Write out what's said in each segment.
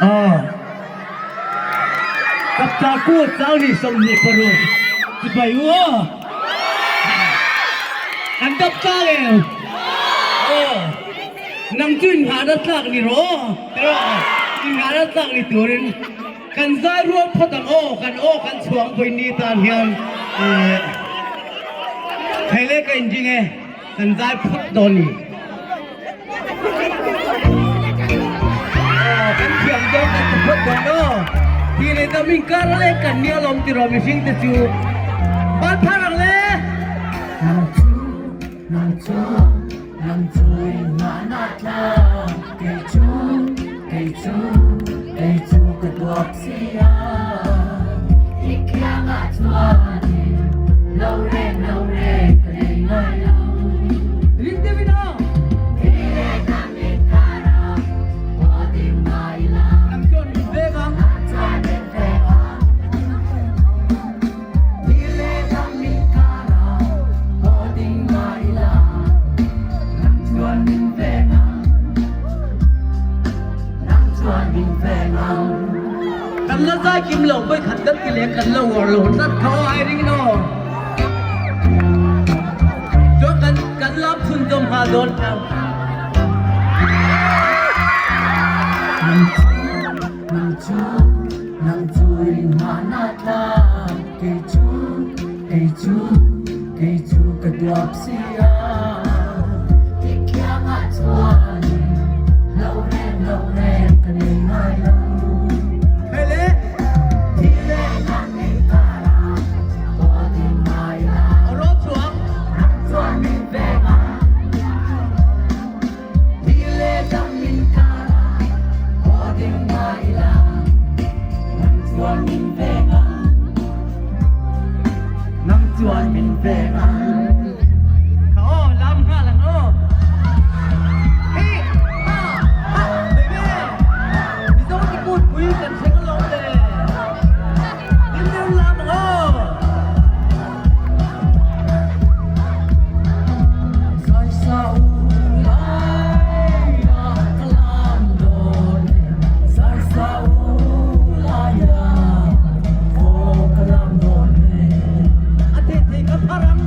Aw. Chapchar Kut Sangni 26 chibai u aw. Kan dap tlang em? Aw. Nang chu inngahna tlak ni rawh aw. Tiraw? Inngahna tlak ni turin kan zai rual phawt ang aw. Kan aw kan chhuang vawi ni tan hian thei leh ka inring e. Kan zai phawt dawn ni. Aw, kan thiam dawn kan ti phawt dawn aw. Ti leh dam in kar le kan nia lawm ti rawh mihring te chu. Ban phar ang le. Nang chu, nang chu, nang chu in ngahna tlang. Kei chu, kei chu, kei chu ka duap si a. I kiangah chuanin lo reng lo reng ka nei ngai lo. Ring deuhin aw. Thi leh dam in kar a, aw ding ngai la. Nang chuan min veng ang. Nang chuan min veng ang. Thi leh dam in kar a, aw ding ngai la. Nang chuan min veng ang. Nang chuan min veng ang. Kan la zai kim lo vawi khat kan ti leh kan la uar lo tlat kha aw ai ring in aw. Chuan kan kan lam chhun zawm nghal dawn ang. Nang chu, nang chu, nang chu in hmahna tlak kei chu, kei chu, kei chu ka duap si a. I kiangah chuanin lo reng lo reng ka nei ngai lo. Hei le. Thi leh nang in kar a, aw ding ngai la. Aw rawt chhuak. Nang chuan min veng a. Thi leh dam in kar a, aw ding ngai la. Nang chuan min veng a. Nang chuan min veng a. Kha aw, lam nghal ang aw. Hi, ha, ha, baby. Mizo ti kut pui kan thleng alawm le. Lim deuh lam ang aw. Zai sa u lai a ka lam dawn e. Zai sa u lai a aw ka lam dawn e. A thei thei ka phar ang.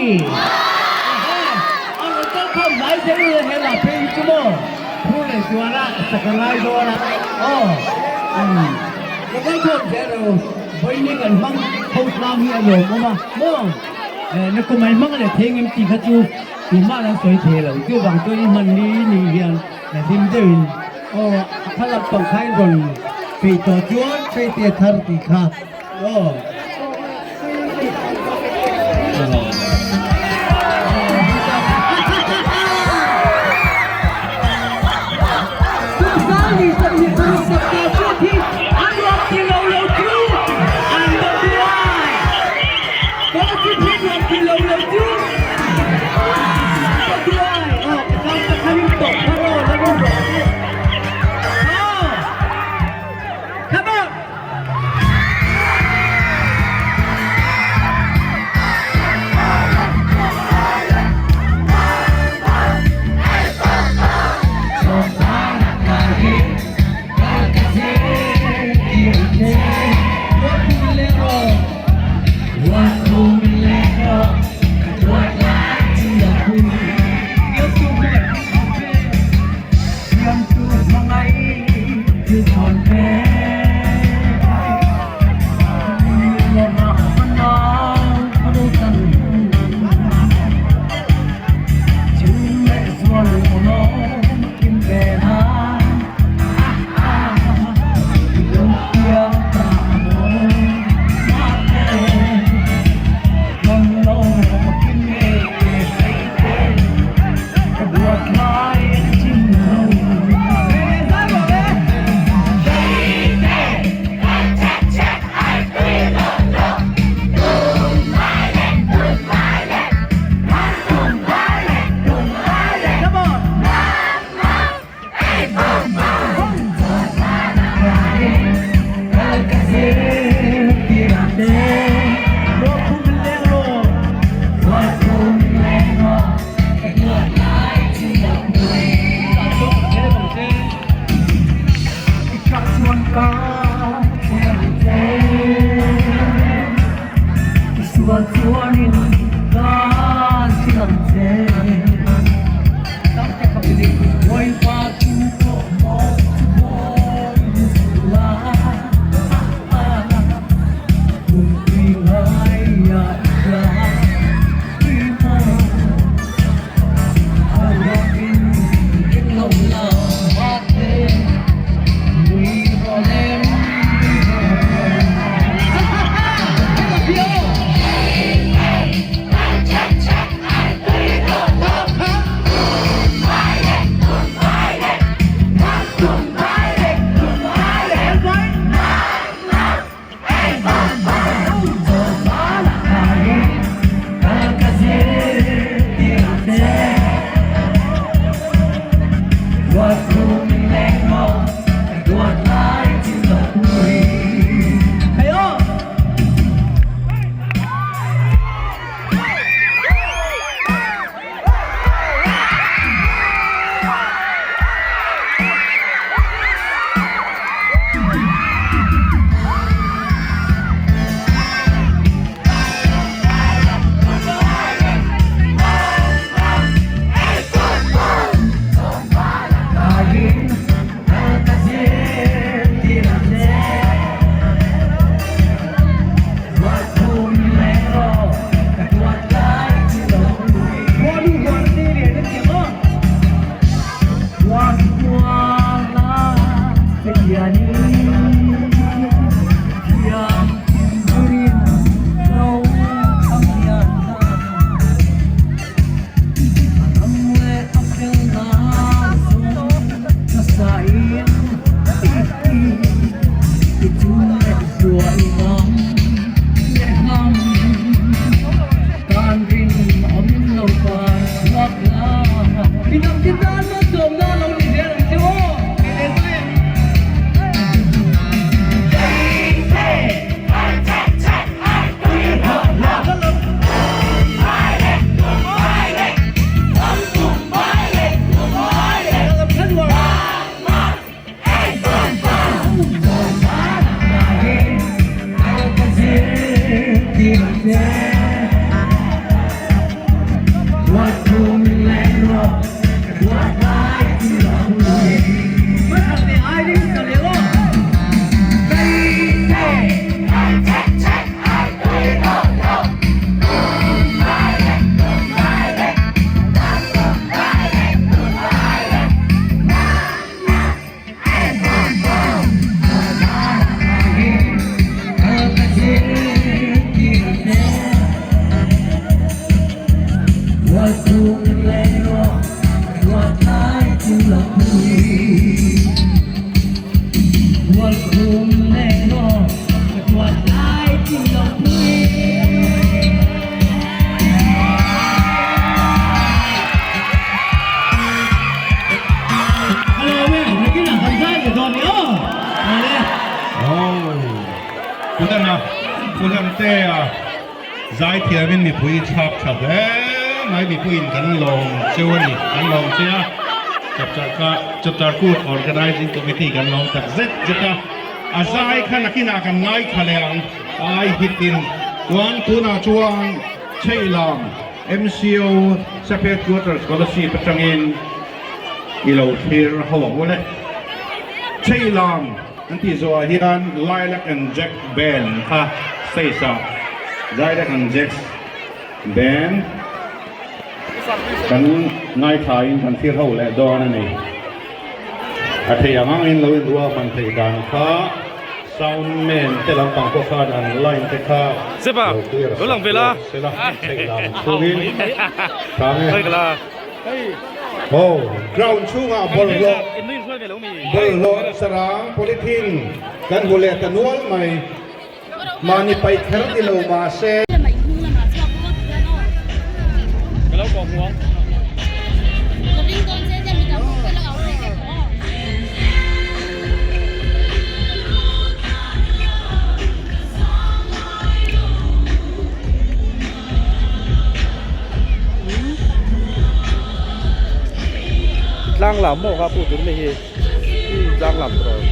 A rawn kal khawm hnai zel ula he lah phei hi chu maw phur leh chuan a sak a ngai dawn a aw umm ka kal khawm zel ro vawiin kan hmang ho tlang hi a lawmawm a maw nakum an hmang leh thei ngem tih kha chu tumah an sawi thei lo chuvang chuan i hman ni ni hian hlim deuhin aw a thlalak pang kha in rawn peih tawh chuan hreite thar tih kha aw. Come on! pui. Mualkhum leng aw ka tuat lai tin lo pui. Hello me, nakin ah kan zai leh dawn ni aw. Awle. Oh, Pulana, Pulantea zaithiamin mipui chhak tha hle mai mipuiin kan lawm cheu a ni, kan lawm che a, Chapchar ka Chapchar Kut Organizing Committee kan lawm tak zet zet a, a zai kha nakinah kan ngaithla leh ang ai hitin chuan tunah chuan Chheilam MCO Sap Headquarters Scholarship atangin i lo thlir ho ang ule. Chheilam an tih zawhah hian Lilac and Jack Band kha stage ah Lilac and Jacks Band kan ngaithlain kan thlir ho leh dawn a ni. A thei ang angin lo inruahman theih dan kha sound man te lampang pawh khan an line te kha lo clear sak bawk sela chheilam chhungin tang e. Aw ground chhungah bawlhhlawh bawlhhlawh sarang polythene kan hmu leh ta nual mai. Mahni paih kher ni lo mahse. Tlang lam maw kha pu tur mai hi tlang lam tur.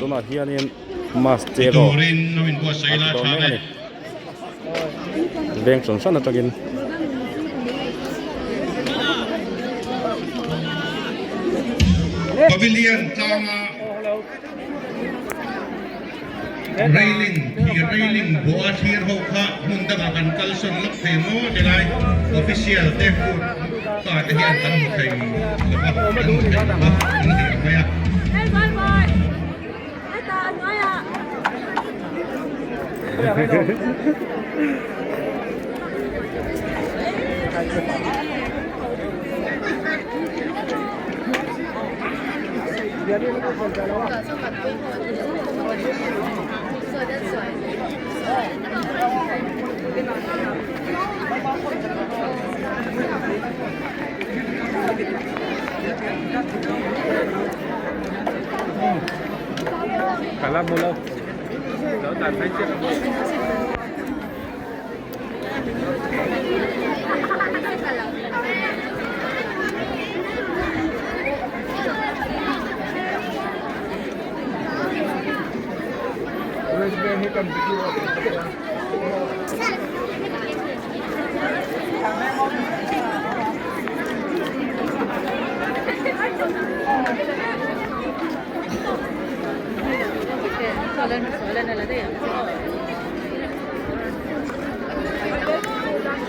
Tunah hianin mass cheraw a ti dawn mek a ni. Veng hran hran atangin. Pavilion tlanga railing thir railing bawh a thlir ho kha hmun dangah kan kal sawn lawk thei maw ti lai official te food pa te hian kan hmu thei lo va kan hmu thei lo va an ti ang mai a.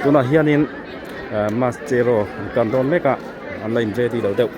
Tunah hianin mass cheraw an tan dawn mek a an la in ready lo deuh.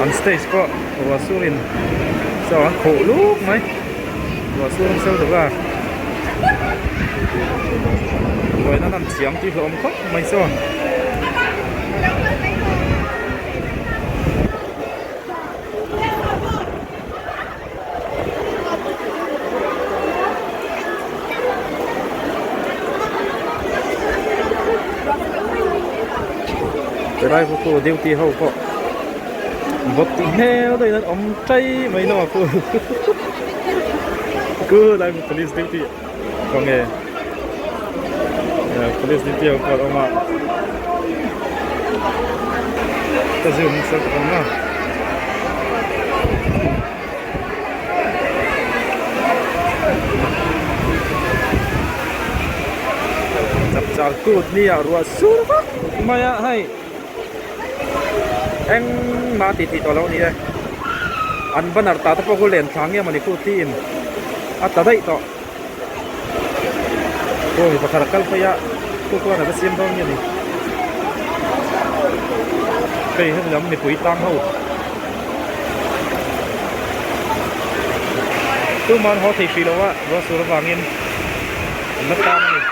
An stage pawh ruah surin saw an khuh luk mai ruah sur an sel deuh a buaina an thiam tih hlawm khawp mai saw. Helai khu khu duty ho pawh vawt tih hmel deuhin an awm chai mai hnawh a khu khu helai khu police duty khawnge police duty ho pawh an awm a ka zoom nasa tak ang a. Chapchar kut ni ah ruah sur vak mai a hei engmah tih theih tawh lo a ni e an banner tah te pawh khu len thla nge mawni khu tiin a tla daih tawh aw mi pakhat a kal phei a khu khuan a va siam dawn nge ni hei hemi lam mipui tang ho tuman haw thei hrih lo a ruah sur avangin an la tang a ni.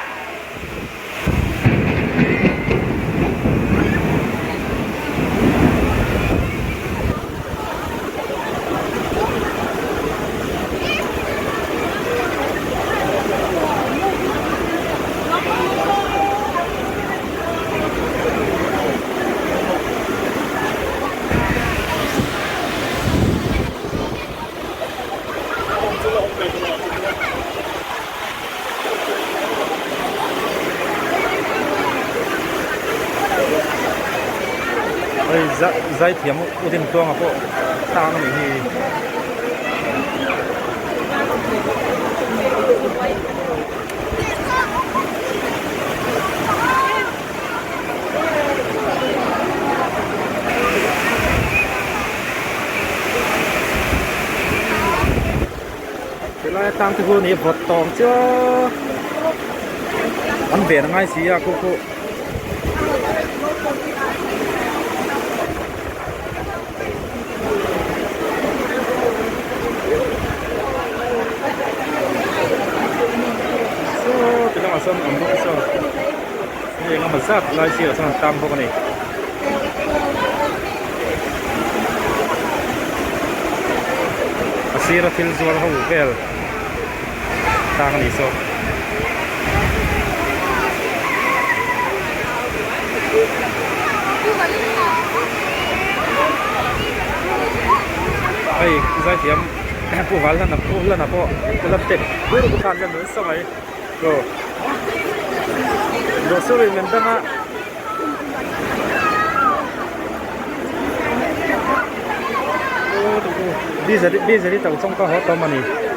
Hei zaithiam u Dintluanga pawh tang a nih hi. Helai atang te hun hi vawt tawng chiah an ven a ngai si a khu khu. Saw ti lamah sawn awm bawk a saw hei engemaw zat lai sirah sawn an tang bawk a ni. A sira thil zuar ho vel tang a ni saw. Hei zaithiam pu Valhlana pu Hlana pawh pu Lamte pu khan vel nasa mai aw Grocery men danga. Diesel diesel hi to chawng ka haw tawm a ni.